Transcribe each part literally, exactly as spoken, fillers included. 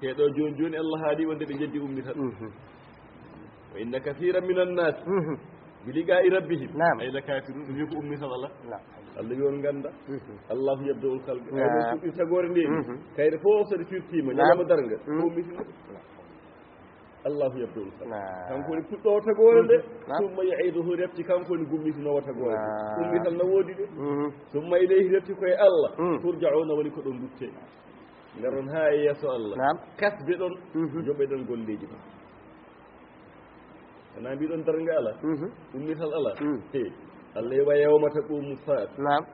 Te ɗo jooni jooni Allah haali wonde ɓe jeddi ummital. Mhm. Wa inna kathiran minan nas Mhm. bi liqa'i rabbihim Naam. ay lakafirun. Ɗum wi ko ummital Allah. Naam. Allah wi on ganda. Mhm. Allahu yabda'ul khalqa. Naam. Ay, ɗum tagoore nde. Mhm. Kayre fof so ɗe firtiima, Naam. ñalawma darnga, Mhm. ko ummital. Naam. Allahu yabda'ul khalqa. Naam. Kanko woni puɗɗoowo tagoore nde. Mhm. Naam. Summa yu'iduhu, refti kanko woni gummitinoowo tagoore nde. Naam. Ummital na woodi de. Mhm. Summa ilayhi, refti koye Allah. Mhm. Turja'una, woni ko ɗon dutte. Ngaron haa e yeeso Allah. Naam. Kasbe ɗon, Mhm. joɓe ɗon golleeji ɗon. Kana mbiɗon darnga ala, Mhm. ummital ala. Mm. He, Allah wa yawma taqumu sa'at. Naam.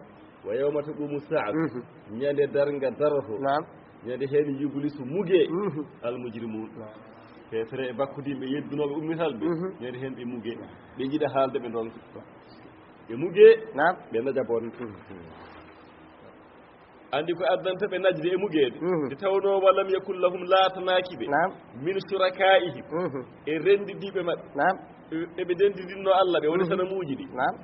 Wa yawma taqumu sa'at. Mhm. Ñande darnga daroto. Naam. Ñande heen yublisu muge. Mhm. Al mujrimun. Naam. Feetere e bakkudinɓe yeddunooɓe ummital ɓe. Mhm. Ñande heen ɓe muge. Ɓe jiɗa haalde ɓe ndonki. Ɓe muge. Naam. Ɓe naja bon. Mhm. Andi ko addanta ɓe najde e mugeede. Mhm. Nde tawnoo wa lam yakun lahum, laatanaaki ɓe. Naam. Min shurakaa'ihim. Mhm. E renndidiiɓe maɓɓe. Naam. E, eɓe ndenndidinno Allah ɓe, woni Mhm. sanamuuji ɗi. Naam.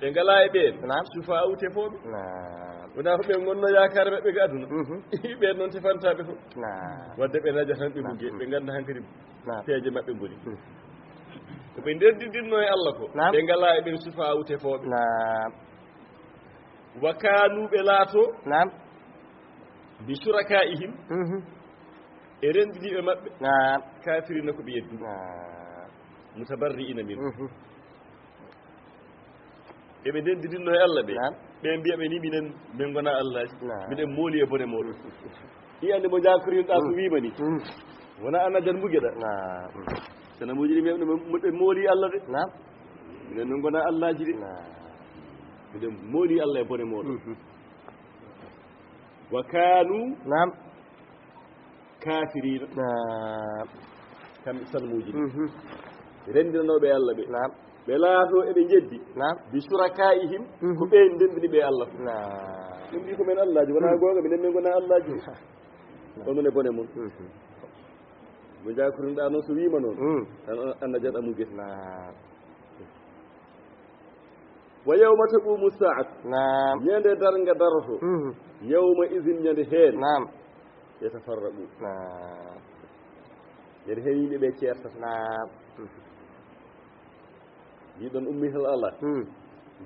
Ɓe ngalaa e ɓeen. Naam. Shufaa'u tefooɓe. Naam. Wonaa ko ɓe ngonno yaakaare maɓɓe ga aduna. Mhm. Ɓeen noon tefantaaɓe fof. Naam. Wadde ɓe naja tan ɓe Naam. muge, ɓe ngannda hankadi Naam. peeje maɓɓe ngoni. Mhm. Ko ɓe ndenndidinno e Allah ko. Naam. Ɓe ngalaa e ɓeen shufaa'u tefooɓe. Naam. Wa kaanu, ɓe laato. Naam. Bi shurakaa'ihim. Mhm. E renndidiiɓe maɓɓe. Naam. Kaafiriina, ko ɓe yeddu. Naam. Mutabarri'iina min. Mhm. Eɓe ndenndidinno e Allah ɓe. Naam. Ɓe mbiya ɓe ni minen, min ngonaa Allaaji. Naam. Miɗen mooli e bone mooɗon. I andi mo jaakorinɗa so Mm. wiima ni. Mm. Wona ana jan mugeɗa. Naam. Sanamuuji ɗi mbiya ɓe moɗe mooli Allah de. Naam. Minen min ngonaa Allaaji de. Naam. Miɗen mooli Allah e bone mooɗon. Mhm. Wa kaanu Naam. kaafiriina. Naam. Kamɓe sanamuuji ɗi. Mhm. Renndinanooɓe Allah ɓe. Naam. Ɓe laato eɓe njeddi. Naam. Bi shurakaa'ihim, Mhm. ko ɓeen ndenndini ɓe Allah ko. Naam. Ɓe mbii ko men Allaaji, wonaa Mm. goonga, minen min ngonaa Allaaji. Naam. Onon e bone mon. Mhm. Mo jaakorinɗa noon so wiima noon, Mm. tan on anna jan amu gese. Naam. Wa yawma taqumu sa'at. Naam. Ñande darnga daroto. Mhm. Yawma izin, ñande heen. Naam. Yatafarraqu. Naam. Ñande heen yimɓe ɓe ceertata. Naam. Yiɗon ummital Allah. Hmm.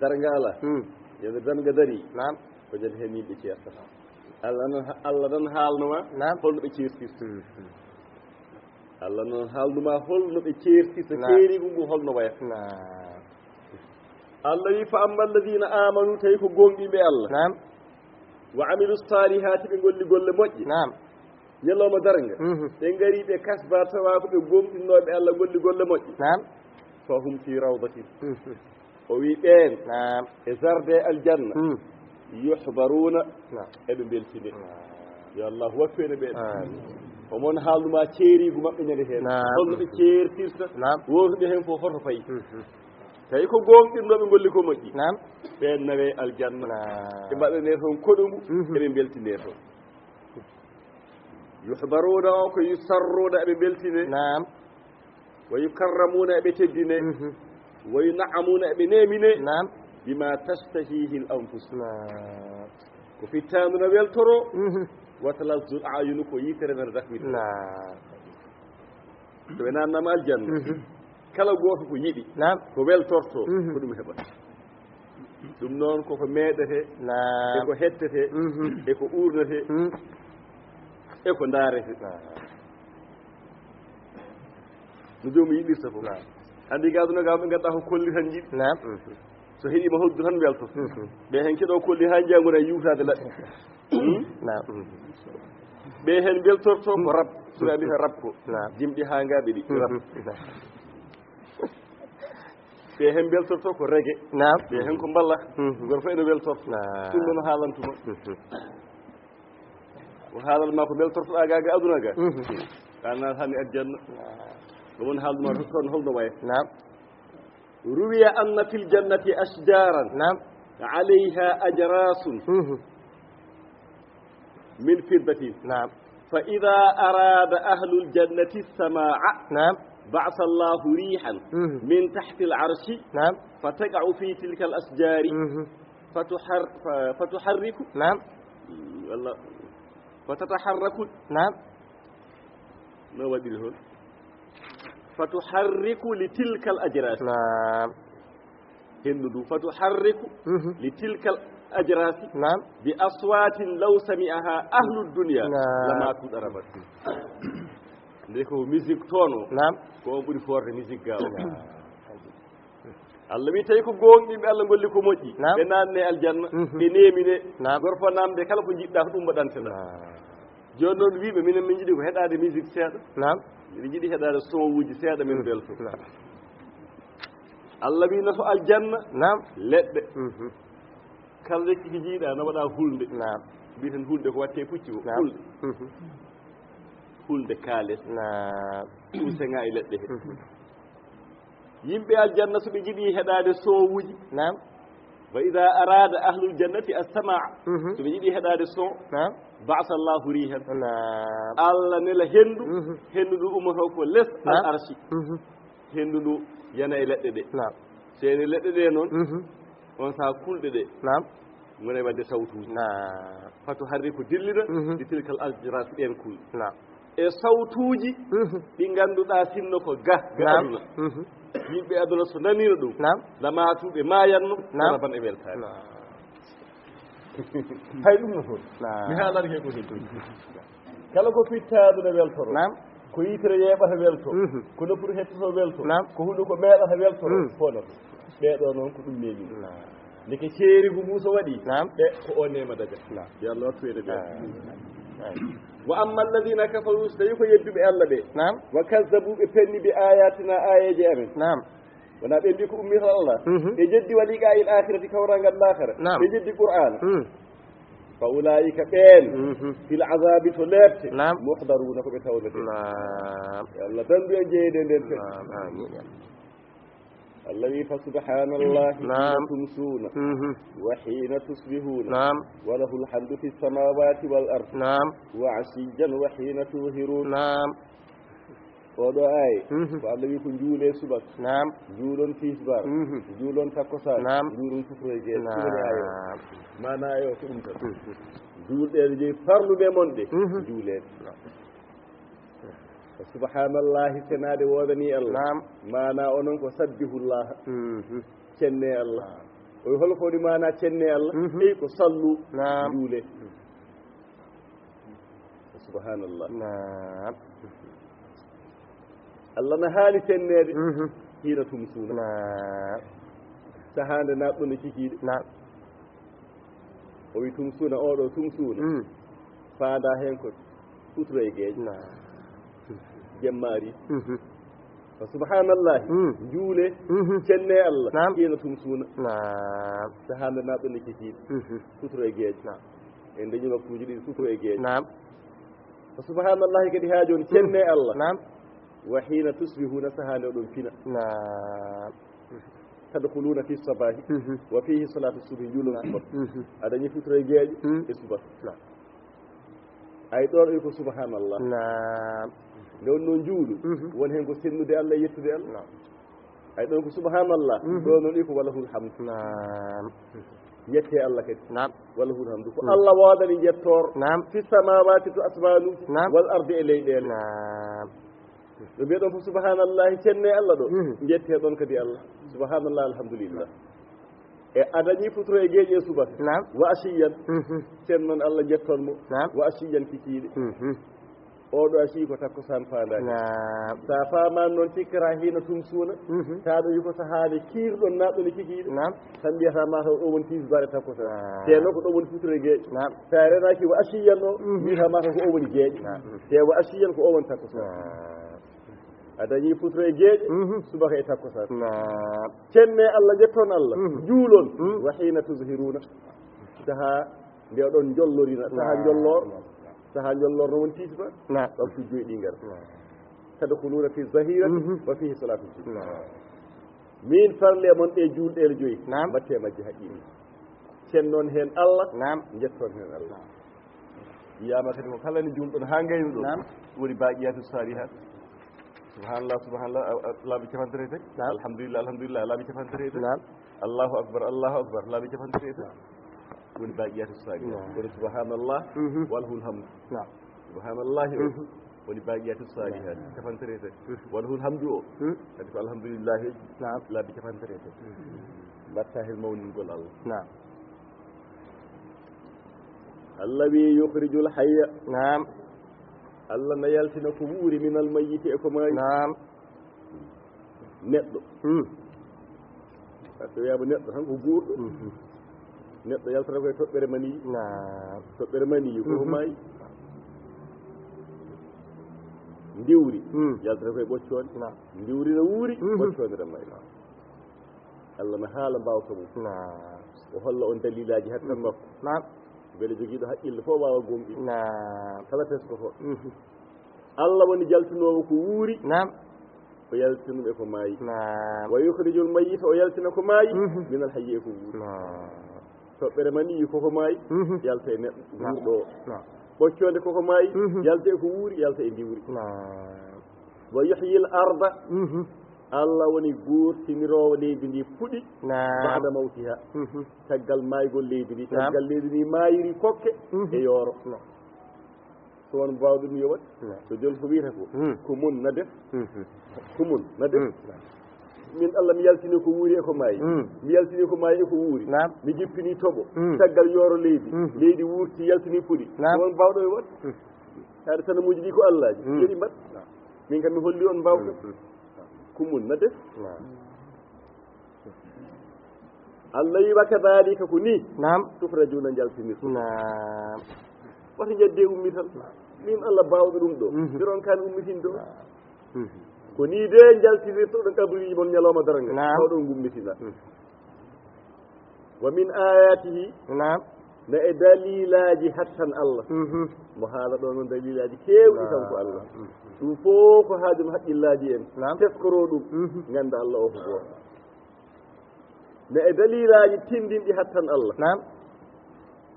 Darnga Allah. Hmm. Ñande darnga dari. Naam. Ko ñande heen yimɓe ceertata. Allah noon, Allah noon haalno ma Naam. holno ɓe ceertirta. Hmm, hmm. Allah noon haalno ma holno ɓe ceertirta. Naam. Ceerigu ngu holno waya. Naam. Allah wi, "Fa amma alladhina amanu", tawi ko goonɗinɓe Allah. Naam. "Wa amilu salihati", ɓe golli golle moƴƴe. Naam. Ñalawma darnga. Mhm. Ɓe ngari ɓe kasba tawa ko ɓe goonɗinooɓe Allah golli golle moƴƴe. Naam. "Fa hum fi rawdatin." Mhm. O wi ɓeen Naam. e jardin aljanna. Mm. "Yuhbaruna", Naam. eɓe mbeltine. Naam. Yo Allah wattu en e ɓeen. Amiin. Omon haalnuma ceeriigu maɓɓe ñande heen. Naam. Holno ɓe ceertirta. Naam. Wootuɓe heen fof hoto fayi. Mhm. Tawi ko goonɗinooɓe ngolli ko moƴƴi. Naam. Ɓeen nawe aljanna. Naam. Ɓe mbaɗanee toon koɗogu, Mhm. eɓe mbeltinee toon. "Yuhbaruna", o ko "yusarruna", eɓe mbeltine. Naam. "Wa yukarramuna", eɓe teddine. Mhm. "Wa yun'amuna", eɓe neemine. Naam. "Bima tashtahihi al-anfus." Naam. Ko fittaandu na weltoro. Mhm. "Wa talazzu al-a'yun", ko yitere na dakmito. Naam. So ɓe naatnaama aljanna, Mhm. kala gooto ko yiɗi, Naam. ko weltorto, Mhm. ko ɗum heɓata. Ɗum noon koko meeɗete, Naam. e ko hettete, Mhm. e ko uurnete, Mhm. e ko ndaarete. Naam. No joomum yiɗirta fof. Naam. Anndi ga aduna ga, ɓe ngannduɗaa ko kolli tan njiɗi. Naam. Mhm. So heɗiima hoddu tan welto. Mhm. Ɓe heen keɗoo kolli haa njanngona e yuwtaade laɓɓe. Hmm? Naam. Mhm. Ɓe heen mbeltorto ko rap, sura mbiyata rap ko. Naam. Jimɗi haa ngaaɓe ɗi, rap. Mhm. Naam. Ɓe heen mbeltorto ko rege. Naam. Ɓe heen ko mballa. Mhm. Gooto fof ene weltorto. Naam. Ɗum noon haalantuma. Mhm. O haalan ma ko mbeltortoɗaa ga, ga aduna ga. Mhm. Ka naatani aljanna. Naam. Ɗum woni haalnuma toon holno waya. Naam. "Ruwiya anna fil jannati ashjaran Naam. alayha ajrasun Mhm. min fiddatin. Naam. Fa idha arada ahlul jannati as-samaa'a Naam. ba'atha Allahu rihan Mhm. min tahti al-arshi Naam. fa taqa'u fi tilka al-ashjari Mhm. fa tuhar-, fa, fa tuharriku." Naam. Walla, "fa tataharraku." Naam. No waɗiri hon? Fatuharriku li tilkal ajrasi. Naam. Hendu ndu. Fatuharriku Mhm. li tilkal ajrasi. Naam. Bi aswatin law sami'aha ahlu dunya Naam. lama tudarabat. Nde ko musique tono. Naam. Ko on ɓuri forde musique ga o. Naam. Allah wi tawi ko goonɗinɓe Allah ngolli ko moƴƴi. Naam. Ɓe naanne aljanna. Mhm. Ɓe nemine. Naam. Gorko namde kala ko jiɗɗa ko ɗum mbaɗante ɗa. Naam. Jooni noon wiiɓe minen min jiɗi ko heɗaade musique seeɗa. Naam. Miɗen jiɗi heɗaade son uji seeɗa min Mhm. belto. Naam. Allah wi nato aljanna. Naam. Leɗɗe. Mhm. Kala lekki ki jiiɗa no waɗa hulde. Naam. Mbiiten hulde ko watte pucci ko Naam. hulde. Mhm. Hulde kaales. Naam. Ɗum seŋa e leɗɗe he. Mhm. Yimɓe aljanna so ɓe jiɗi heɗaade son uji. Naam. Wa ida arada ahlul jannati as-samaa. Mhm. So ɓe jiɗi heɗaade son. Naam. Ba'asa Allahu rihan. Naam. Allah nela hendu. Mhm. Hendu ndu ummoto ko les Naam. al arshi. Mhm. Hendu ndu yana e leɗɗe ɗe. Naam. Seeni leɗɗe ɗe noon. Mhm. On saa kulɗe ɗe. Naam. Ngona e waɗde sawtuuji. Naam. Fatuharriku dillina Mhm. li tilkal ajrasi ɗen kulɗe. Naam. E sawtuuji Mhm. ɗi ngannduɗaa sinno ko ga, ga Naam. aduna. Mhm. Yimɓe aduna so nanino ɗum. Naam. Lamaatuɓe maayanno. Naam. Raban e weltaare. Naam. Hay ɗum no toon. Naam. Mi haalani he ko he toon. Kala ko fittaɗo ne weltoro. Naam. Ko yitere yeɓata welto. Mhm. Ko nofuru hettoto welto. Naam. Ko hunde ko meeɗata weltoro. Mm. Fonoto. Ɓeeɗo noon ko ɗum nemi. Naam. Ndeke ceerigu Muusa waɗi. Naam. Ɓe ko o nema daga. Naam. Yo Allah wattu en e ɓe. Naam. Wa amma alladhina kafaru, so tawi ko yedduɓe Allah ɓe. Naam. Wa kazzabu, ɓe penni bi ayatina, ayeeje amen. Naam. Wona ɓe mbi ko ummital Allah. Mhm. Ɓe jeddi wa liqa il akhirati, kawrangal laakhara. Naam. Ɓe jeddi Qur'aana. Mm. Fa ulaika, ɓeen, Mhm. fil azabi, to leepte, Naam. muhdaruna, ko ɓe tawnete. Naam. Yo Allah dandu en jeeyede nden fen. Naam. Amin. Allah wi fa subhanallahi Naam. hina tumsuna Mhm. wa hina tusbihuna Naam. wa lahul hamdu fis samawati wal ard Naam. wa ashiyan wa hina tuzhirun. Naam. Oɗo aaya, Mhm. ko Allah wi ko njuule subaka. Naam. Njuulon tisbar. Mhm. Njuulon takkosan. Naam. Njuulon sufroy gee. Ɗum woni aaya o. Naam. Maana aaya o ko ɗum tan. Mhm. Njuulɗe ɗe joyi farluɓe mon ɗe. Mhm. Njuuleede. Naam. Ko subhanallahi senaade woodani Allah. Naam. Maana o noon ko sabbihullah. Mhm. Cenne Allah. Naam. O wi hol ko woni maana cenne Allah? Mhm. Ey ko sallu. Naam. Njuule. Subhanallah. Naam. Allah na haali tenneede. Mhm. Hiina tumsuuna. Naam. Sahaa nde naatɗon e kikiiɗe. Naam. O wi tumsuuna, oɗo tumsuuna. Mm. Faanda heen ko sutura e geeƴe. Naam. Jemmaari. Mhm. Fa subhanallahi. Mm. Njuule. Mhm. Cenne Allah. Naam. Hiina tumsuuna. Naam. Sahaa nde naatɗon e kikiiɗe. Mhm. Sutura e geeƴe. Naam. En dañi waktuuji ɗiɗi, sutura e geeƴe. Naam. Fa subhanallahi kadi haa jooni, cenne Allah. Naam. Wa hiina tusbihuna, sahaa nde oɗon fina. Naam. Tadkhuluna fi sabahi, Mhm. wa fihi salatu subhi, njuulon subaka. Mhm. A dañi sutura e geeƴe, Mhm. e subaka. Naam. Ay ɗon wi ko subhanallah. Naam. Nde wonno njuulu, Mhm. won heen ko sennude Allah e yettude Allah. Naam. Ay ɗon ko subhanallah, Mhm. ɗo noon wi ko walahul hamdu. Naam. Yette Allah kadi. Naam. Walahul hamdu. Ko Mhm. Allah woodani jettoor. Naam. Fi samawati to asmanuuji. Naam. Wal ardi e leyɗeele. Naam. Ɗo mbiyeɗon fof subhanallahi, cenne Allah ɗo. Mhm. Jette ɗon kadi Allah. Subhanallah, alhamdulillah. E a dañi futuro e geeƴe subaka. Naam. Wa ashiyan. Mhm. Sen noon Allah jetton mo. Naam. Wa ashiyan kikiiɗe. Mhm. Oɗo ashi ko takkusaan faandaani. Naam. Sa faamaani noon, cikkata hiina tumsuuna. Mhm. Tawa ɗo wi ko sahaade kiirɗon naatɗon e kikiiɗe. Naam. Tan mbiyata ma taw ɗo woni tisbaar e takkusaan. Naam. Te noon ko ɗo woni futuro e geeƴe. Naam. Sa renaaki wa ashiyan o, Mhm. mbiyata ma taw ko o woni geeƴe. Naam. Te wa ashiyan ko o woni takkusaan. Naam. A dañi futuro e geeƴe, Mhm. subaka e takkusaan. Naam. Cenne Allah, jetton Allah, Mhm. juulon, Mhm. wa hiina tuzhiruuna. Saha nde oɗon njollorina, saha Naam. njollor, saha njollor no woni tisbaar. Naam. Waktu joyi ɗi ngara. Naam. Tadkhuluuna fi zahirati Mhm. wa fihi salaatu zuhr. Naam. Min farle mon ɗe juulɗe joyi. Naam. Mbatte majje haqqille. Cen noon heen Allah, Naam. Jetton heen Allah. Naam. Wiyaama kadi ko kala ni juulɗon haa ngaynuɗon. Naam. Woni baaqiyaatu saalihaat. Subhanallah, subhanallah, a, a, laabi cappanɗe tati. Naam. Alhamdulillah, alhamdulillah, laabi cappanɗe tati. Naam. Allahu akbar, Allahu akbar, laabi cappanɗe tati. Naam. Woni baaqiyaatu saalihaat. Naam. Kono subhanallah, Mhm. walahul hamdu. Naam. Subhanallah, Mhm. Woni baqiyatu salihat. Naam. Cappanɗe tati. Hmm. Wala hul hamdu o. Hmm. Kadi ko alhamdulillahi. Naam. Laabi cappanɗe tati. Hmm. Mbatta heen mawningol Allah. Naam. Allah wi yukhrijul hayya. Naam. Allah na yaltina ko wuuri minal mayyiti e ko maayi. Naam. Neɗɗo. Hmm. Par ce que wiyama neɗɗo tan ko guurɗo. Mhm. Neɗɗo yaltata koye toɓɓere mani. Naam. Toɓɓere mani ko ko Mhm. maayi. Ndiwri. Hmm. Yaltata koye ɓoccoonde. Naam. Ndiwri no wuuri, Mhm. ɓoccoonde no maayi. Allah no haala mbawka mum. Naam. O holla on dalilaji hattan Mhm. makko. Naam. Beele jogiiɗo haqqille fof waawa gomɗi. Naam. Kala tesko fof. Mhm. Allah woni jaltunoowo ko wuuri. Naam. O yaltina ɗum e ko maayi. Naam. Wa yukhrijul mayyita, o yaltina ko maayi. Mhm. Minal hayyi, e ko wuuri. Naam. Toɓɓere mani koko maayi, Mhm. yalta e neɗɗo Naam. guurɗo o. Naam. Ɓoccoonde koko maayi, Mhm. yalta e ko wuuri, yalta e ndiwri. Naam. Wa yuhyil arda. Mhm. Allah woni guurtiniroowo leydi ndi puɗi. Naam. Ba'da mawtiha. Mhm. Caggal maygol leydi ndi, Naam. Caggal leydi ndi maayiri kokke Mhm. e yooro. Naam. So won baawɗo ɗum yo waɗ. Naam. So jol ko wiyata ko, Hmm. Ko mun na def. Mhm. Ko mun na def. Hmm. Min Allah mi yaltini ko wuuri e ko maayi. Hmm. Mi yaltini ko maayi e ko wuuri. Naam. Mi jippini toɓo. Hmm. Caggal yooro leydi. Hmm. Leydi wuurti yaltini puɗi. Naam. So won baawɗo yo waɗ. Hmm. Haade sanamuuji ɗi ko Allaaji. Hmm. Yeɗi mbaɗ. Min kam mi holli on mbawka. Hmm. Ko mun na def. Naam. Allah wi, "Wa kadhalika, ko ni, Naam. Tufrajuna, njaltinirta." Naam. Wata njadde ummital. Min Allah baawɗo ɗum ɗo. Mhm. Mi ronkaani ummitinde ɗo. Mhm. Ko ni de njaltinirta ɗon kabriji mon ñalawma darnga. Naam. Taw ɗon ngummitina. Mhm. Wa min ayatihi. Naam. Na e dalilaaji hattan Allah. Mhm. Mo haala ɗo noon dalilaaji keewɗi Naam. kanko Allah. Mhm. Ɗum fof ko haajum haqqillaaji en. Naam. Teskoro ɗum. Mhm. Ngannda Allah o ko gooto. Ne e dalilaaji tindinɗi hattan Allah. Naam.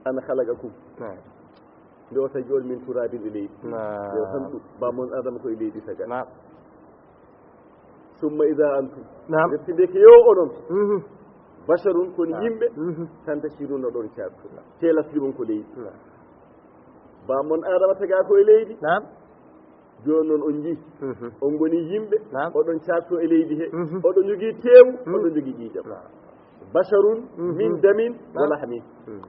Ana khalaqakum. Naam. Nde o tagi on min turabin e leydi. Naam. Nde o tan ɗum, ba mon Adama ko e leydi taga. Naam. Summa idha antum. Naam. Refti nde ke yo onon. Mhm. Basharun kon Naam. yimɓe. Mhm. Tantashiruna ɗon caattu. Te lasli mon ko leydi. Naam. Ba mon Adama taga ko e leydi. Naam. Jooni noon on njii, Mhm. on ngoni yimɓe, Naam. oɗon caatto e leydi he, Mhm. oɗon njogii teewu, Mhm. oɗon njogii ƴiiƴam. Naam. Basharun Mhm. min damin wa Naam. lahmin. Mhm.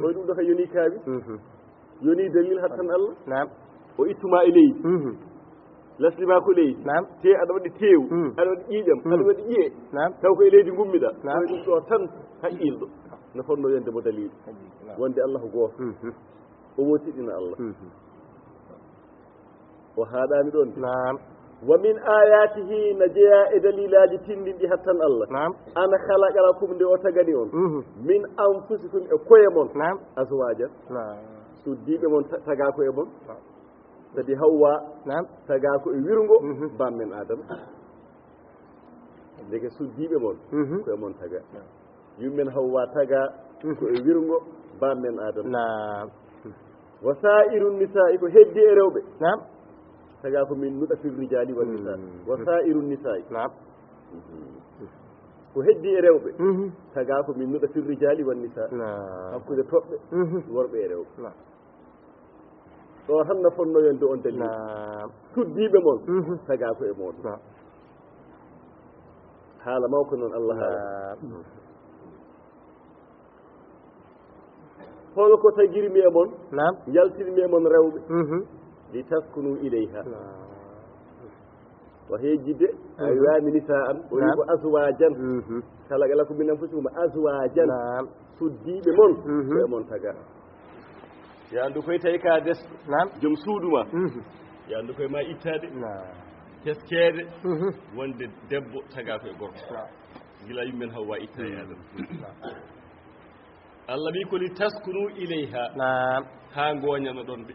Koye ɗum ɗo ka yoni kaawi, Mhm. yoni dalil hattan Allah. Naam. O ittuma e leydi. Mhm. Lasli ma ko leydi. Naam. Te aɗa waɗi teewu, Mhm. aɗa waɗi ƴiiƴam, aɗa Mhm. waɗi ƴiye. Naam. Taw ko e leydi ngummiɗa. Naam. Koye ɗum ɗo tan haqqilɗo no fotno yonde mo dalil. Naam. Wonde Allah ko gooto. Mhm. O wootiɗina Allah. Mhm. O haaɗaani ɗoon de. Naam. Wa min ayatihi, na jeyaa e dalilaaji tindinɗi hattan Allah. Naam. Ana khalaqa lakum, nde o tagani on. Mhm. Min anfusikum, e koye mon. Naam. Azwajan. Naam. Suddiiɓe mon ta-, tagaa ko e mon. Naam. Sabi Hawwa Naam. tagaa ko e wirngo Mhm. bammen Adama. Ndeke suddiiɓe mon, Mhm. ko e mon taga. Naam. Yummen Hawwa taga Mhm. ko e wirngo bammen Adama. Naam. Wa sa'irun nisa'i, ko heddi e rewɓe. Naam. Taga ko min nuɗa fil rijali wan nisa. Mhm. Wa sa'irun nisa'i. Naam. Mhm. Ko heddi e rewɓe. Mhm. Taga ko min nuɗa fil rijali wan nisa. Naam. Hakkunde toɓɓe, Mhm. worɓe e rewɓe. Naam. Ɗo tan no fotno yonde on dalil. Naam. Suddiiɓe mon, Mhm. tagaa ko e mooɗon. Naam. Haala mawka noon Allah haala. Naam. Hol ko tagirmi e mon, Naam. yaltinmi e mon rewɓe, Mhm. li taskunu ilayha. Naam. O heejjidde, a Mhm. wiyaani nisaan, o wi Naam. ko azwaajan. Mhm. Kala kala ko min anfusikum azwaajan. Naam. Suddiiɓe mon, Mhm. ko e mon taga. Yo anndu koye tawi ka des. Naam. Joom suudu ma. Mhm. Yo anndu koye ma ittaade. Naam. Teskeede. Mhm. Wonde debbo taga ko e gorko. Naam. Gila yummen Hawwa itta e Adama. Naam. Allah wi ko li taskunu ilayha. Naam. Haa ngooñano ɗon ɓe.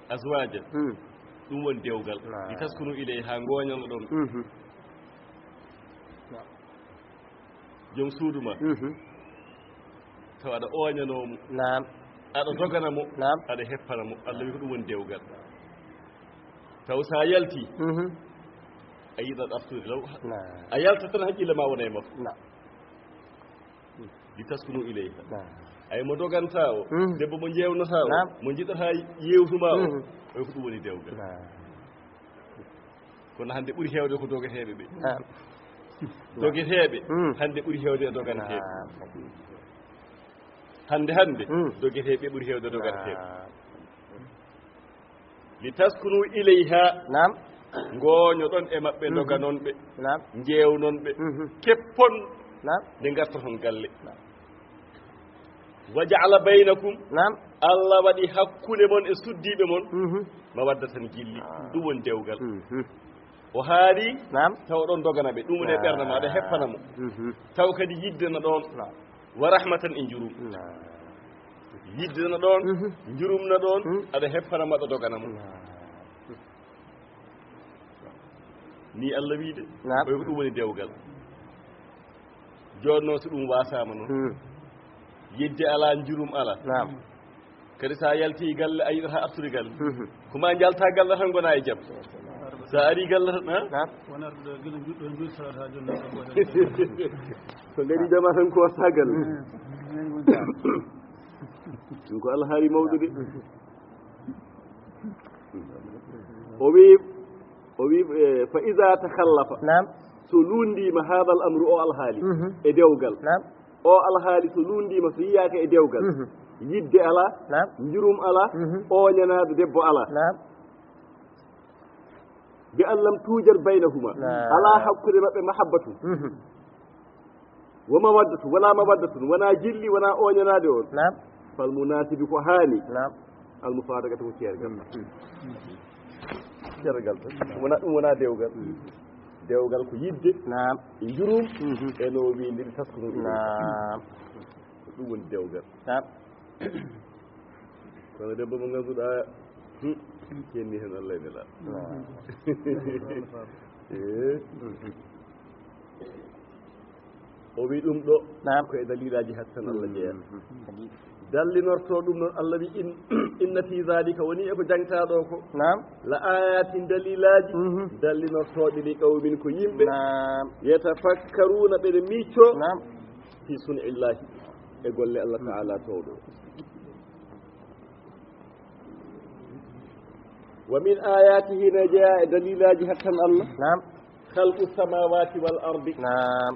Azwaajan. Hmm. Ɗum woni dewgal. Naam. Li taskunu ilayha, ngooñano ɗon. Mhm. Joom suudu ma. Mhm. Taw aɗa ooñanoo mo. Naam. Aɗa dogana mo. Naam. Aɗa heppana mo. Allah wi ko ɗum woni dewgal. Taw so a yalti. Mhm. A yiɗat artude law. Naam. A yalta tan haqqille ma wona e makko. Naam. Li taskunu ilayha. Naam. Ay mo doganta o, mhm, debbo mo jeewnata o, naam, mo jiɗata yeewtuma o, mhm, oy ko ɗum woni dewgal. Naam. Kono hannde ɓuri heewde ko dogeteeɓe ɓe. Naam. Dogeteeɓe, mm, hannde ɓuri heewde e doganteeɓe. Naam. Hannde, hannde, mm, dogeteeɓe ɓuri heewde doganteeɓe. Naam. Li taskunu ilayha. Naam. Ngooñoɗon e maɓɓe, mhm, ndoganon ɓe. Naam. Njeewnon ɓe. Mhm. Keppon, naam, nde ngartoton galle. Naam. Wa ja'ala baynakum. Naam. Allah waɗi hakkunde mon e suddiiɓe mon. Mhm. Mawaddatan, jilli. Ah. Ɗum woni dewgal. Mhm. O haali, naam, taw oɗon dogana ɓe. Ɗum woni e ɓernde ma, aɗa heppana mo. Mhm. Taw kadi yiddena ɗon. Naam. Wa rahmatan, e njurum. Naam. Yiddena ɗon, mhm, njurumna ɗon, mm, aɗa heppana mo, aɗa dogana mo. Naam. Ni Allah wiide, naam, oy ko ɗum woni dewgal. Jooni noon, so ɗum wasaama noon, hmm, yidde alaa, njurum alaa. Naam. Kadi so a yaltii galle, a yiɗata artude galle. Hmm. Ko ma njalta galle tan, ngona e jam. So a ari galle tan, ha? Naam. Wonata ɗo gila juɗɗo juuti salata jooni tan ko. So ngari jama tan ko wasa galle. Hmm. Ɗum ko alhaali mawɗo de. O wi, o wi, eh, fa iza takhallafa. Naam. So luundiima haadal amru, o alhaali, mhm, e dewgal. Naam. O alhaali so luundiima, so yiyaaka e dewgal. Mhm. Yidde alaa, naam, njurum alaa, mhm, ooñanaade debbo alaa. Naam. Bi an lam tuujad baynahuma. Naam. Alaa hakkunde maɓɓe mahabbatun. Mhm. Wa mawaddatun, wala mawaddatun, wona jilli, wona ooñanaade on. Naam. Fal munaasibu, ko haani. Naam. Al mufaaraqatu, ko ceergal. Ceergal tan. Ɗum wona, ɗum wona dewgal. Dewgal ko yidde. Naam. E njurum. Mhm. E no wiindiri taskunu. Naam. Ɗum woni dewgal. Naam. Kono debbo mo ngannduɗaa, hmm, kenni heen Allah e Nelaaɗo. Naam. Eh. O wi ɗum ɗo, naam, ko e dalilaaji hattan Allah jeyaa. Mhm. Dallinorto ɗum noon, Allah wi, in, inna fi zalika, woni e ko jangtaa ɗo ko. Naam. La ayatin, dalilaaji, mhm, dallinortooɗi li qawmin, ko yimɓe. Naam. Yatafakkaruna, ɓeɗe miicco. Naam. Fi sun'illahi, e golle Allah Ta'ala towɗo. Wa min ayatihi, ne jeyaa e dalilaaji hattan Allah. Naam. Khalqu samawati wal ardi. Naam.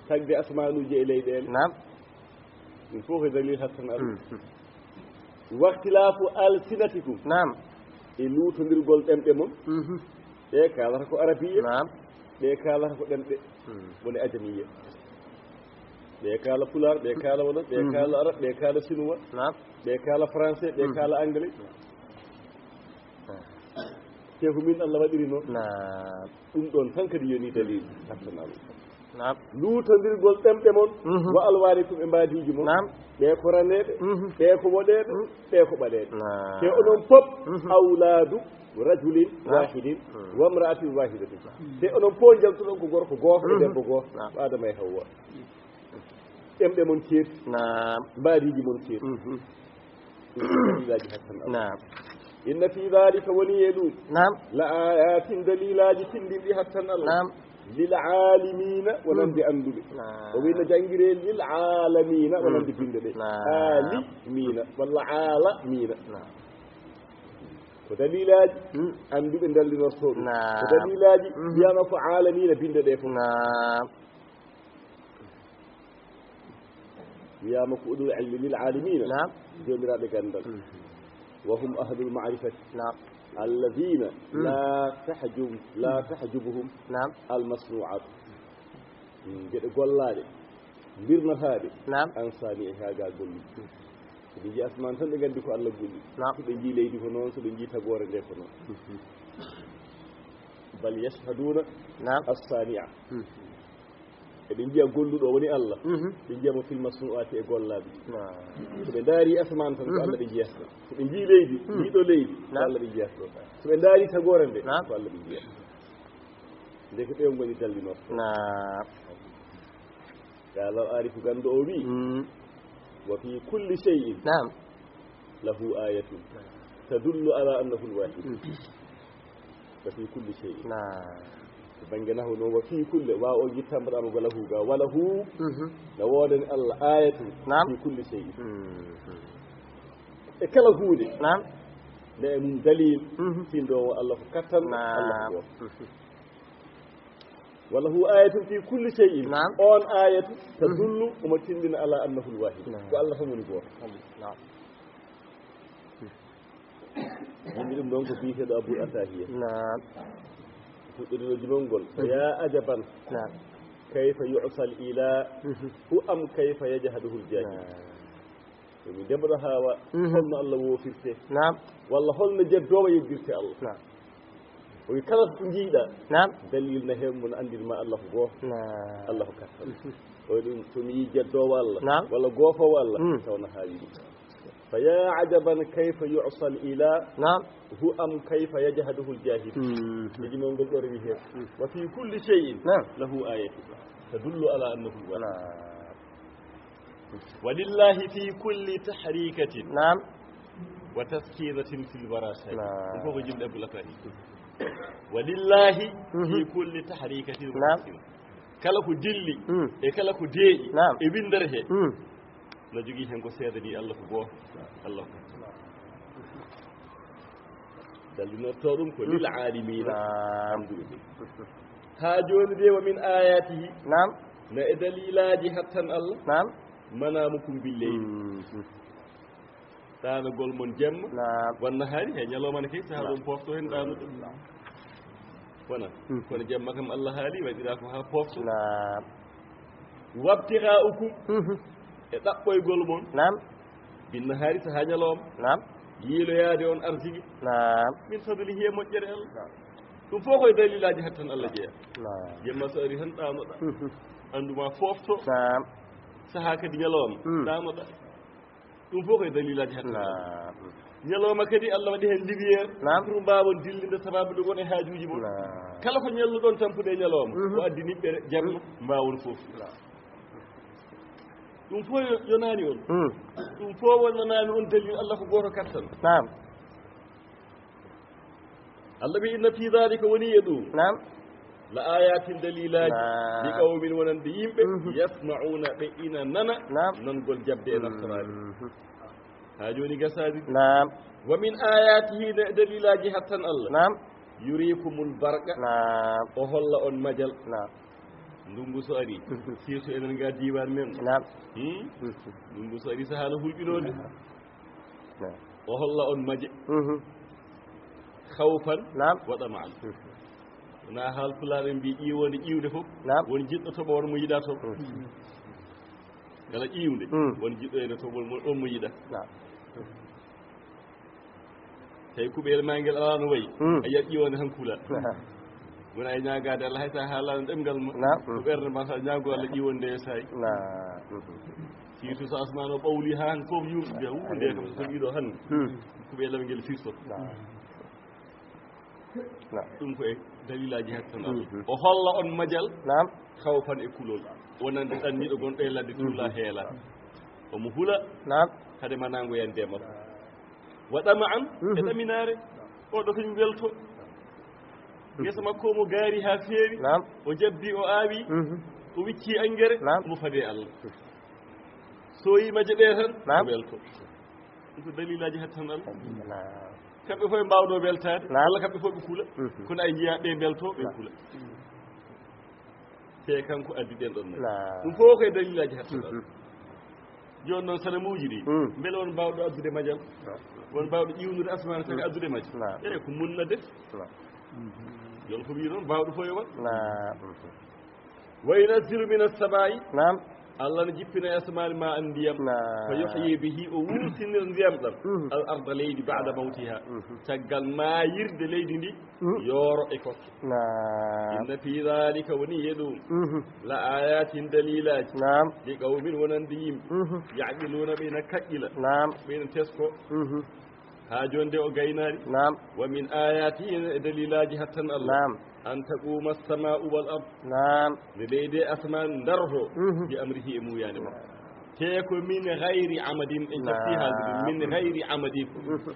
Tagde asmaanuuji e leyɗeele. Naam. Ɗum fof ko dalil hattan Allah. Mm. Wa ikhtilafu alsinatikum. Naam. E luutondirgol ɗemɗe mon. Mhm. Ɓe kaalata ko arabiya. Naam. Ɓe kaalata ko ɗemɗe, hmm, woni ajamiya. Ɓe kaala pulaar, ɓe kaala wolof, ɓe, hmm, kaala arab, ɓe kaala chinois, naam, ɓe kaala français, ɓe, hmm, kaala anglais. Te ko min Allah waɗiri noon. Naam. Ɗum ɗoon tan kadi yoni dalil hattan Allah. Naam. Luutondirgol ɗemɗe mon, mhm, wa alwanikum, e mbaadiiji mon. Naam. Ɓe ko raneeɓe, mhm, ɓe ko woɗeeɓe, mhm, ɓe ko ɓaleeɓe. Naam. Te onon fof, mhm, awladu rajulin, naam, wahidin, mhm, wa imra'atin wahidatin. Te onon fof njaltuɗon ko gorko gooto e, mhm, debbo gooto, naam, ko Adama e Hawwa. Ɗemɗe mon ceerti. Naam. Mbaadiiji mon ceerti. Mhm. Ɗum ko dalilaaji hattan Allah. Naam. Inna fi dhalika, woni e ɗum. Naam. La ayatin, dalilaaji tinndinɗi hattan Allah. Naam. Lil alimina, wonande, mhm, annduɓe. Naam. O wi no janngiree lil alamina, wonande, mhm, binnde ɗe. Naam. Alimina, walla alamina. Naam. Ko dalilaaji, hmm, annduɓe dallinortoo ɗum. Naam. Ko dalilaaji, mhm, wiyaama ko alamina, binnde ɗe fof. Naam. Wiyaama ko ulul ilmi lil alamina. Naam. Joomiraaɓe ganndal. Mhm. Wa hum ahlul ma'rifati. Naam. Alladhina, mhm, la tahjub-, la, mhm, tahjubuhum, naam, al masnu'at. Mm, geɗe gollaaɗe, mbirnataaɗe. Naam. An sani'iha, haa gaa golli. So ɓe njii asmaan tan, ɓe nganndi ko Allah golli. Naam. So ɓe njii leydi ko noon, so ɓe njii tagoore nde ko noon. Mhm. Bal yashhaduna, naam, as-sani'a. Mhm. Eɓe njiya golluɗo woni Allah. Mhm. Ɓe njiya mo fil masnu'ati, e gollaaɗi. Naam. So ɓe ndaari asmaan tan, ko, mhm, Allah ɓe njiyata. So ɓe njii leydi, mhm, njii ɗo leydi, ko, naam, Allah ɓe njiyata ɗo. So ɓe ndaari tagoore nde, naam, ko Allah ɓe njiyata. Ndeke ɓe ngoni dallinorto. Naam. Qala al-arifu, ganndo o wi, mm, wa fi kulli shay'in, naam, lahu ayatun tadullu ala annahu al-wahid. Mm. Wa fi kulli shay'in. Naam. Bannge nahu noon, wa fii kulle, wa o yitta mbaɗaama wa lahu ga. Wa lahu, mhm, na woodani Allah, ayatun, naam, fii kulli shay'in. Mhm. E kala huunde. Naam. Ne e mum dalil, mhm, tindoowo Allah ko kattan, naam, Allah ko gooto. Mhm. Wa lahu ayatun fii kulli shay'in. Naam. On ayatu, mhm, tadullu, omo tindina ala annahu l-wahid. Naam. Ko Allah tan woni gooto. Naam. Yimɓe ɗum noon ko biyeteeɗo Abul Atahiya. Naam. Fuɗɗorino jumol ngol. Mhm. Ya ajaban. Naam. Kayfa yu'sal ilah. Mhm. Hu am kayfa yajhaduhu l-jahil. Naam. Ko mi ndemɗo hawa, mhm, holno Allah woofirte? Naam. Walla holno jeddoowo yeddirte Allah? Naam. O wi kala ko njiiɗa, naam, dalil na heen mo no anndin ma Allah ko gooto. Naam. Allah ko kattan. Mhm. O wi ɗum, so mi yii jeddoowo Allah, naam, walla goofoowo Allah, mm, taw na haawi ɗum. Fa ya ajaban kayfa yu'sa al ilah, naam, hu am kayfa yajhaduhu al jahil. Mm. Ko jumol ngol ɗo rewi heen. Mm. Wa fi kulli shay'in, naam, lahu ayatun tadullu ala annahu al wahid. Naam. Wa lillahi fi kulli tahrikatin, naam, wa taskinatin fil wara shay. Naam. Ɗum fof ko jimɗe Abdul Akram. Wa lillahi, mhm, fi kulli tahrikatin wa, naam, taskinatin. Kala ko dilli, mm, e kala ko deeƴi, naam, e winndere he, mm, na jogii heen ko seedanii Allah ko gooto. Allah ko dallinorto ɗum ko, mm, lil alamina. Naam. Annduɓe ɓe. Haa jooni de, wa min ayatihi. Naam. Na e dalilaaji hattan Allah. Naam. Manamukum bil layl. Mm. Ɗaanagol mon jemma. Naam. Wan nahaari, he ñalawma ne kay, sahaa, naam, ɗum pofto heen ɗaanuɗo. Naam. Wona. Mm. Kono jemma kam Allah haali, waɗiraa ko haa pofto. Naam. Wabtigha'ukum. Mhm. E ɗaɓɓoygol mon. Naam. Bin nahaari, sahaa ñalawma. Naam. Yiiloyaade on arsigi. Naam. Min fadlihi, e moƴƴere Allah. Naam. Ɗum fof ko e dalilaaji hattan Allah jeyaa. Naam. Jemma so ari tan ɗaanoɗaa. Mhm. Ɓanndu ma foofto. Naam. Sahaa kadi ñalawma. Mm. Ɗaanoɗaa. Ɗum fof ko e dalilaaji hattan Allah. Naam. Ñalawma kadi Allah waɗi heen lumière. Naam. Pour mbaawon dillinde sabaabu nde ngon e haajuuji mon. Naam. Kala ko ñalluɗon tampude e ñalawma, mhm, ko addi niɓɓere, jemma, mhm, mbaawon fooftude. Naam. Ɗum fof yo-, yonaani on. Hmm. Ɗum fof wonanaani on dalil Allah ko gooto kattan. Naam. Allah wi, inna fi dhalika, woni e ɗum. Naam. La ayatin, dalilaaji. Naam. Li qawmin, wonande yimɓe. Mhm. Yasma'una, ɓe ina nana. Naam. Nangol jaɓde e naftoraade. Mhm. Haa jooni gasaani. Naam. Wa min ayatihi, ne dalilaaji hattan Allah. Naam. Yurikumul barqa. Naam. O holla on majal. Naam. Ndunngu so ari, mhm, surtout enen ga diiwaan men. Naam. Hmm? Mhm. Ndunngu so ari, sahaa no hulɓinoode. Naam. O holla on maje. Mhm. Khawfan, naam, wa tama'an. Mhm. Wona haal Pulaar en mbi ƴiiwoonde ƴiiwde fof. Naam. Won jiɗɗo toɓa, won mo yiɗaa toɓa. Mhm. Kala ƴiiwnde, mm, won jiɗɗo ene toɓa, won mo, won mo yiɗaa. Naam. Tawi kuɓeere ma ngel alaa no wayi. Mm. A yiyat ƴiiwoonde tan kuula. Naam. Wona e ñaagaade Allah, hay so a haalaano ɗemngal ma. Naam. Ko ɓernde ma, so a ñaago Allah, ƴiiwoonde nde saay. Naam. Surtout so asmaan o ɓawli haa han fof yumɓe mbiya, "Wuu, nde kam so tawi ɗo han." Mm. Kuɓeere am ngel firto. Naam. Naam. Ɗum ko e dalilaaji hattan Allah. Mhm. O holla on majal. Naam. Khawfan, e kulol. Wonande ɗanniiɗo gonɗo e ladde, tuula, mhm, heela. Omo hula. Naam. Hade ma nango yande e makko. Wa tama'an, mhm, e ɗaminaare. Oɗo kañum welto. Ngesa makko omo gaari haa feewi. Naam. O jabbi, o aawi. Mhm. O wicci engrais. Naam. Omo fade Allah. So yi maje ɗe tan, naam, o welto. Ɗum ko dalilaaji hattan Allah. Naam. Kamɓe fof ɓe mbaawno weltaade. Naam. Walla kamɓe fof ɓe kula. Mhm. Kono ay njiya ɓe mbelto, ɓe, naam, kula. Te kanko addi ɗen ɗon. Naam. Ɗum fof ko e dalilaaji hattan Allah. Mhm. Jooni noon sanamuuji ɗi, mm, mbele won baawɗo addude majal? Naam. Won baawɗo ƴiwnude asmaan tan, naam, addude majal? Naam. Eyi, ko mun na def. Naam. Jooni ko wii noon, baawɗo fof yo waɗ. Naam. Wa yunazzilu minas samaa'i. Naam. Allah ne jippina e asamaani ma an ndiyam. Naam. Fa yuhyi bihi, o wurtinir ndiyam ɗam. Mhm. Al arda, leydi, ba'da mawtiha. Mhm. Caggal maayirde leydi ndi, mhm, yooro e kokke. Naam. Inna fi dhalika, woni e ɗum. Mhm. La ayatin, dalilaaji. Naam. Li qawmin, wonande yimɓe. Mhm. Ya'qiluuna, ɓe ina kaqqila. Naam. Ɓe ina tesko. Mhm. Haa jooni de o gaynaani. Naam. Wa min ayatihi, e dalilaaji hattan Allah. Naam. An taquma as-samaa'u wal ard. Naam. Nde leydi e asmaan ndaroto, mhm, bi amrihi, e muuyaande makko. Te ko min ghayri amadin, en cafti, naam, haalde ɗum, min ghayri amadin. Mhm.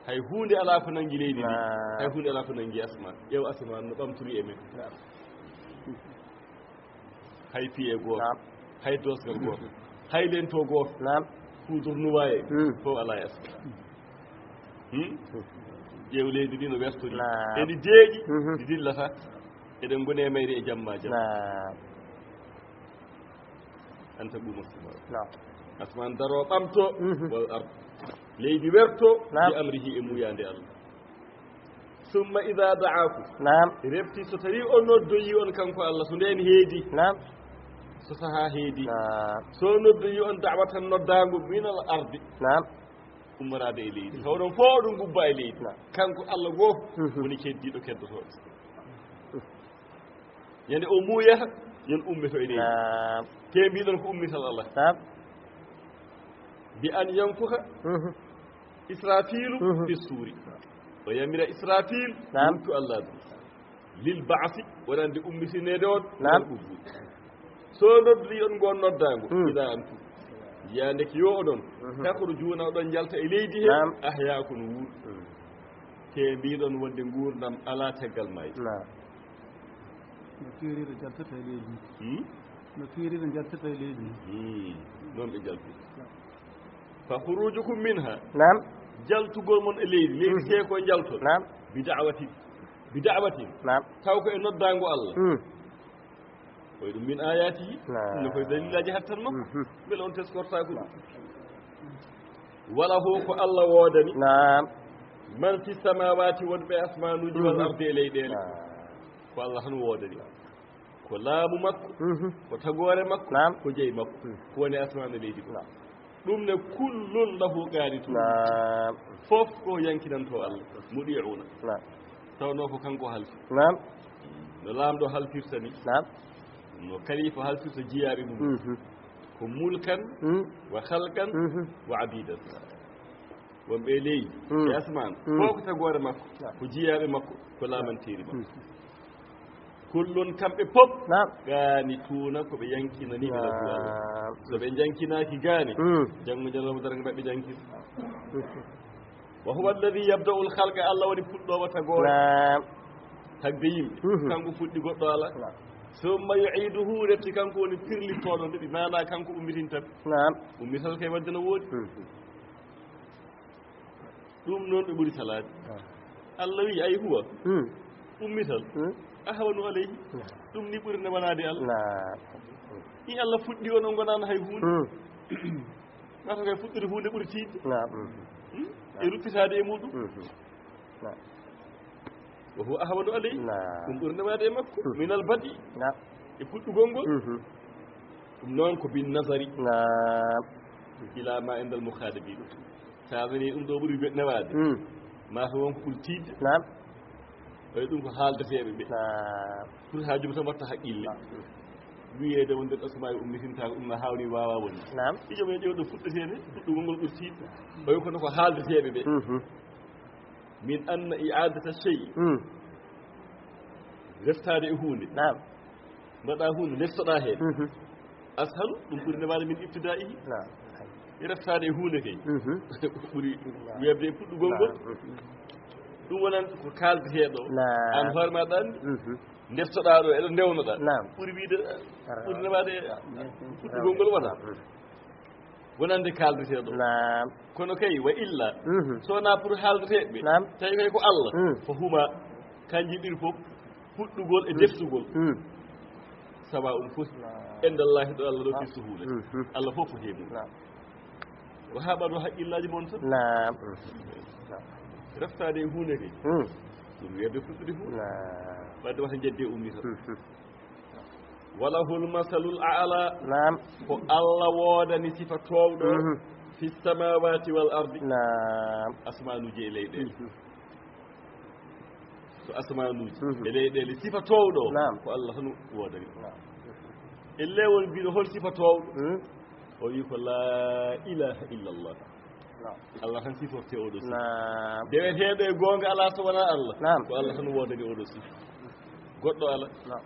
Hay huunde alaa ko nanngi leydi ndi. Naam. Hay huunde alaa ko nanngi asmaan. Ƴeew asmaan no ɓamtori e men. Naam. Hay piye gooto. Naam. Hay doosgal gooto. Hay lento gooto. Naam. Poudre noire. Hmm. Fof alaa e asmaan. Hmm? Ƴeew leydi ndi no wertori. Naam. Edi deeƴi, mhm, ndi dillata. Eɗen ngoni e mayri e jamma jam. Naam. Anta ɓumo. Naam. Asmaan daro ɓamto, mhm, wal ard. Leydi werto, naam, bi amrihi, e muyaande Allah. Summa ida da'akum. Naam. Refti so tawi o noddoyi on kanko Allah, so ndeen heedi. Naam. So sahaa heedi. Naam. So noddoyi on da'watan noddaango min al ardi. Naam. Ummoraade e leydi. Taw ɗon fof oɗon ngubba e leydi. Naam. Kanko Allah goo, mhm, woni keddiiɗo keddotooɗo. Ñande o muuyata, yon ummeto e leydi. Naam. Te mbiɗon ko ummital Allah. Naam. Bi an yanfuxa, mhm, Israfilu, mhm, fi suuri. O yamira Israfil, naam, wuttu Allah du. Lil ba'si, wonande ummitineede on, naam, ɗum ɓuri. So noddi on ngoon noddaango, hmm, ida antum. Yaande ki yo oɗon, mhm, takhrujuuna, oɗon njalta e leydi he, naam, ahyaa ko no wuuri. Hmm. Te mbiɗon wonde nguurndam alaa caggal maayde. Naam. No keeriiɗo jaltata e leydi. Hmm? No keeriiɗo jaltata e leydi. Hmm. Noon ɓe jalti. Fa khurujukum minha. Naam. Jaltugol mon e leydi. Leydi, mhm, te ko jalton. Naam. Bi da'watin. Bi da'watin. Naam. Taw ko e noddaango Allah. Hmm. Koye ɗum min ayatihi. Naam. Ɗum ne koye dalilaaji hattan makko. Mhm. Mbele on teskortaako ɗum. Naam. Wala ho ko Allah woodani. Naam. Man fi samawati, wonɓe asmanuuji, wal, mhm, ardi, e leyɗeele. Naam. Ko Allah tan woodani. Ko laamu makko, mhm, ko tagoore makko, naam, ko jeyi makko, mhm, ko woni asmaan e leydi ko. Naam. Ɗum ne kullun lahu qaanituun. Naam. Fof ko yankinanto Allah, mudi'uuna. Naam. Tawnoo ko kanko halfi. Naam. No laamɗo halfirta ni. Naam. No kalifa halfirta jiyaaɓe mum. Mhm. Ko mulkan, mm, wa khalqan, mhm, wa abidan. Wonɓe e leydi, mm, e asmaan, mm, fof ko tagoore makko, naam, ko jiyaaɓe makko, ko laamanteeri makko. Mm. Kullun, kamɓe pop, naam, qaanituuna, ko ɓe yankinaniiɓe, naam, Rasuulu Allah. So ɓe jankinaaki gaani, mm, janngo ñalawma darnga maɓɓe jankina. Mm. Wa huwa alladhi yabda'u al-khalqa, Allah woni fuɗɗoowo tagoore. Naam. Tagde yimɓe, mhm, kanko fuɗɗi, goɗɗo alaa. Naam. Summa yu'iduhu, refti kanko woni pirlittooɗo nde, bi maana kanko ummitinta. Naam. Ummital kay wadde no woodi. Mhm. Ɗum noon ɓe ɓuri salaade. Ah. Allah wi, ay huwa. Hmm. Ummital. Hmm. Ahwanu alayhi. Hmm. Ɗum ni ɓuri newanaade Allah. Naam. Ni Allah fuɗɗi on, on ngonaano hay huunde. Hmm. Ngata kay fuɗɗude huunde ɓuri tiiɗde. Naam. Hmm? E ruttitaade e muɗum. Hmm. Naam. Wa huwa ahwanu alayhi. Naam. Ɗum ɓuri newanaade e makko. Hmm. Minal badi. Naam. E fuɗɗugol ngol. Hmm. Ɗum noon ko bin nazari. Naam. Ila ma indal mukhadabin. Sa nani ɗum ɗo ɓuri newaade. Hmm. Ma to won ko ɓuri tiiɗde. Naam. Oye ɗum ko haaldeteeɓe ɓe. Naam. Pour haajuɓe tan watta haqqille. Naam. Wiyeede wonde asmaa ummitinta ko ɗum na hawri wawa woni. Naam. Ijo men ƴewɗo fuɗɗeteede, fuɗɗugol ngol ɓuri tiiɗde. Oye kono ko haaldeteeɓe ɓe. Mhm. Min anna i'adata shay'i. Hmm. Reftaade e huunde. Naam. Mbaɗa huunde, neftoɗa heen. Mhm. Ashalu, ɗum ɓuri newaade min ibtidaihi. Naam. E reftaade e huunde kay. Mhm. Ɓuri, naam, weeɓde e puɗɗugol ngol. Naam. Mhm. Ɗum wonani ko kaaldeteeɗo. Naam. Aan hoore ma ɗa anndi. Mhm. Neftoɗa ɗo, eɗo ndewnoɗa. Naam. Ɓuri wiide, ɓuri newaade e, naam, puɗɗugol ngol wona. Mhm. Wonande kaaldeteeɗo. Naam. Kono kay, wa illa, mhm, so wonaa pour haaldeteeɓe ɓe, naam, tawi kay ko Allah, mm, ko huma, kanji ɗiɗi fof, fuɗɗugol e, mm, deftugol. Mm. Sawa um foti. Naam. Indallahi ɗo Allah ɗo, ah, fi suhula. Mhm. Allah fof ko heewi. Naam. Ko haa ɓaɗo haqqillaaji mon tan. Naam. Naam. Reftaade e huunde kay. Mm. Ɗum wiyde fuɗɗude huunde. Naam. Wadde wata jedde ummi tan. Mhm. Walahul masalul a'la. Naam. Ko Allah woodani sifa toowɗo. Mhm. Fi samawati wal ardi. Naam. Asmaanuuji e leyɗeele. Mhm. So asmaanuuji, mhm, e leyɗeele, sifa toowɗo. Naam. Ko Allah tan woodani. Naam. E lewol mbiɗo hol sifa toowɗo? Mhm. O wi ko la ilaha illallah. Naam. Allah tan siforte oɗo sifa. Naam. Deweteeɗo e goonga alaa so wonaa Allah. Naam. Ko Allah tan woodani oɗo sifa. Goɗɗo alaa. Naam.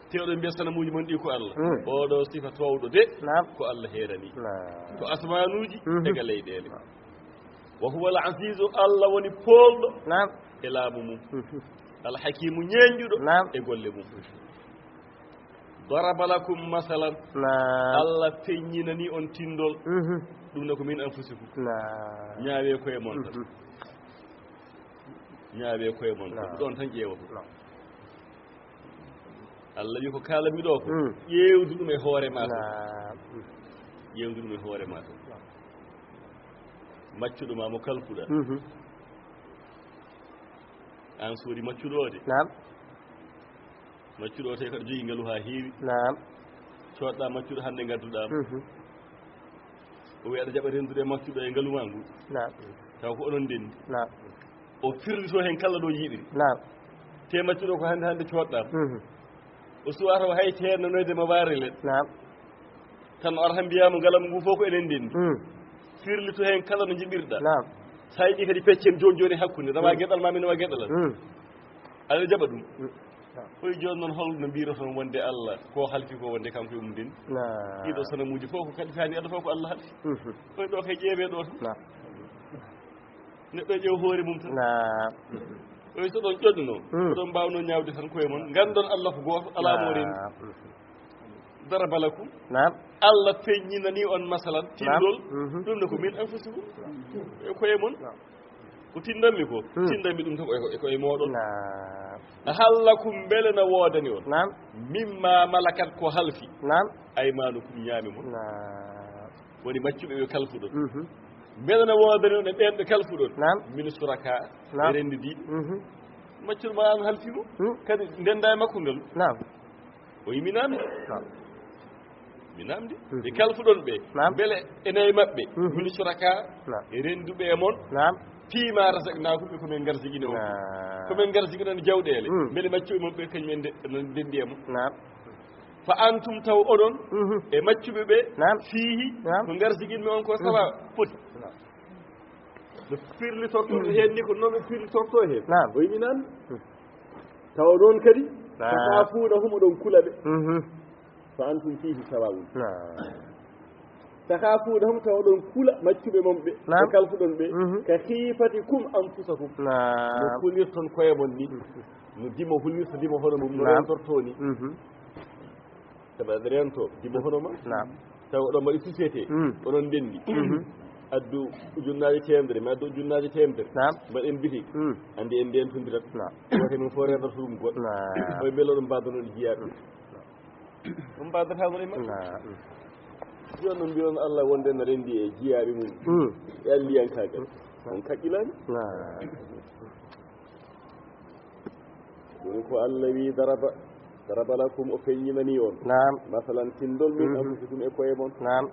Te oɗon mbiya sanamuuji mon ɗi ko Allah. Mm. Oɗo sifa toowɗo de, naam, ko Allah heerani. Naam. Ko asmaanuuji, mhm, e ga leyɗeele. Naam. Wa huwa al-azizu, Allah woni poolɗo Naam. e laamu mum. Mhm. Al-hakimu, ñeeñɗuɗo Naam. e golle mum. Daraba lakum masalan. Naam. Allah feññinani on tindol. Mhm. Ɗum ne ko min anfusikum. Naam. Ñaawe koye mon tan. Mhm. Ñaawe koye mon tan. Naam. Ɗon tan ƴeewa ko. Naam. Allah wi ko kaalanmi ɗo ko. Mm. Ƴeewdu ɗum e hoore ma tan. Naam. Ƴeewdu ɗum e hoore ma tan. Naam. Maccuɗo ma mo kalfuɗa. Mhm. An soodi maccuɗo o de. Naam. Maccuɗo o tawi kaɗa jogii ngalu haa heewi. Naam. Coodɗa maccuɗo hannde ngadduɗa mo. Mhm. O wi aɗa jaɓa renndude e maccuɗo e ngalu ma ngu. Naam. Taw ko onon ndenndi. Naam. O firlito heen kala ɗo yiɗiri. Naam. Te maccuɗo ko hannde hannde coodɗa mo. Mhm. O suwa taw hay teernanoyde mo waare len. Naam. Tan o arata mbiya mo ngalam ngu fof ko enen ndenndi. Mm. Firlito heen kala no njiɗirɗa. Naam. Sa yiɗi kadi peccen jooni jooni hakkunde. Nawa Mm. geɗal ma, mi nawa geɗal am. Mm. Aɗa jaɓa ɗum. Mm. Koye jooni noon holno mbiroton wonde Allah ko halfi ko wonde kanko e mum ndenndi? Naam. Ɗiɗo sanamuuji fof ko kalifani Allah fof ko Allah halfi. Mhm. Koye ɗo kay ƴeewe ɗo tan. Naam. Neɗɗo ƴeew hoore mum tan. Naam. Koye so ɗon ƴoƴno, Mm. oɗon mbaawno ñaawde tan koye mon. Nganndon Allah ko gooto, alaa mo Naam. renndi. Mhm. Daraba lakum. Naam. Allah feññinani on masalan, Naam. tindol, Mhm. ɗum ne ko min anfusikum. E koye mon. Naam. Ko tindanmi ko, Hmm. tindanmi ɗum tan ko e, ko e mooɗon. Naam. Hal lakum, mbele na woodani on? Naam. Mimma malakat, ko halfi. Naam. Aymanukum, ñaame mon. Naam. Woni maccuɓe ɓe kalfuɗon. Mhm. Mbele na woodani on e ɓeen ɓe kalfuɗon? Naam. Min suraka, Naam. e renndidiiɓe. Mhm. Maccuɗo ma an halfi mo. Hmm. Kadi ndennda e makko ngal. Naam. O wi mi namdi. Naam. Mi namdi. Mhm. Ɓe kalfuɗon ɓe. Naam. Mbele ene e maɓɓe. Mhm. Min suraka Naam. e rennduɓe e mon. Naam. Fima razaqnakum, e ko min ngarsigini on. Naam. Ko min ngarsigini on jawɗeele. Mm. Mbele maccuɓe mon ɓe kañum en nde-, ndenndi e mon. Naam. Fa antum, taw onon Mhm. e maccuɓe ɓe. Naam. Fiihi Naam. ko ngarsiginmi on ko Mhm. sawa poti. Naam. No firlitorto heen ni ko noon ɓe firlitorto heen. Naam. O yimi naan. Mhm. Tawa noon kadi. Naam. Taxaafuunahum, oɗon kula ɓe. Mhm. Fa antum fiihi sawaa'un. Naam. Taxaafuunahum, tawa oɗon kula maccuɓe mon ɓe. Naam. Ɓe kalfuɗon ɓe. Mhm. Ka xiifatikum anfusakum. Naam. No kulirton koye mon ni. Mhm. No dimo hulirta dimo hono mum, no Naam. rentorto ni. Mhm. Sabu aɗa rento dimo hono ma. Naam. Tawa oɗon mbaɗi société. Mm. Oɗon ndenndi. Mhm. Addu ujunnaaje teemedere, mi addu ujunnaaje teemedere. Naam. Mbaɗen bitik. Mm. Anndi en ndentondirat. Naam. Woote men fof rendoto ɗum goɗɗo. Naam. Oye mbele oɗon mbaadano ɗi jiyaaɓe. On mbaadata hono e maɓɓe. Naam. Jooni noon mbiyon Allah wonde na renndi e jiyaaɓe mum. Mm. E alliyankaagal. Mm. On kaƴƴilaani. Naam. Ɗum ko Allah wi daraba, daraba lakum, o feññinani on. Naam. Masalan, tindol min Mhm. anfusikum e koye mon. Naam.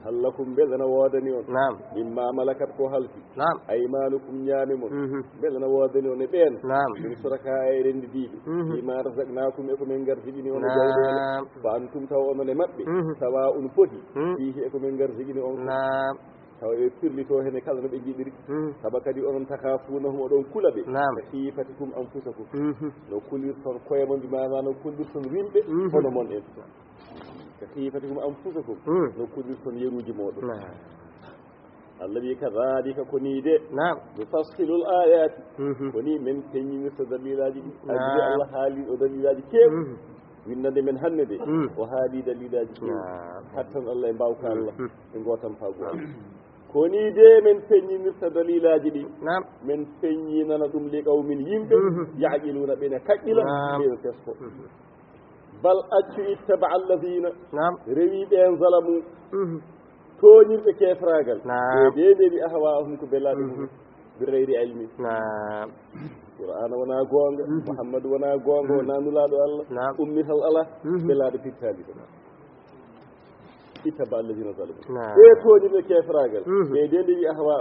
Hal lakum, mbele na woodani on. Naam. Mimma malakat, ko halfi. Naam. Aymanukum, ñaame mon. Mhm. Mbele na woodani on e ɓeen. Naam. Min suraka, e renndidiiɓe. Mhm. Fima razaqnakum, e ko min ngarsigini on e Naam. jawɗeele. Fa antum, taw onon e maɓɓe. Mhm. Sawaa'un, poti. Mhm. Fiihi, e ko min ngarsigini on. Naam. Tawa ɓe pirlito heen e kala no ɓe njiɗiri. Mm. Saba kadi onon taxaafuunahum, oɗon kula ɓe. Naam. Ka xiifatikum anfusakum. Mhm. No kulirton koye mon, bi maana no kulirton yimɓe Mhm. hono mon en. Ka xiifatikum anfusakum. Mm. No kulirton yeruuji mooɗon. Naam. Allah wi, kadaalika, ko nii de. Naam. Nufassilu l-aayaati. Mhm. Ko nii min feññinirta dalilaaji ɗi. Naam. Anndi Allah haali o dalilaaji keewɗi. Mhm. Winndande men hannde de, Mm. o haali dalilaaji keewɗi. Naam. Hattan Allah e mbaawka Allah, Mm. e gootan faa gooto. Ko nii de men feññinirta dalilaaji ɗi. Naam. Men feññinana ɗum li qawmin, yimɓe, Mhm. ya'qiluuna, ɓe ne kaqqila, Naam. ɓe ne tesko. Mhm. Bal, accu, ittaba allazina, Naam. rewi ɓeen zalamu, Mhm. tooñirɓe keefraagal. Naam. Ɓe de ndewi ahwaahum, ko belaaɗe Mhm. mum, bi gayri ilmi. Naam. Qur'aana wonaa goonga, Mhm. Muhammadu wonaa goonga, Mhm. wonaa nulaaɗo Allah, Naam. ummital alaa, Mhm. belaaɗo pittaali ko. Ittaba alladina zalamu. Naam. Ɓe tooñirɓe keefraagal, Mhm. ɓe de ndewi ahwa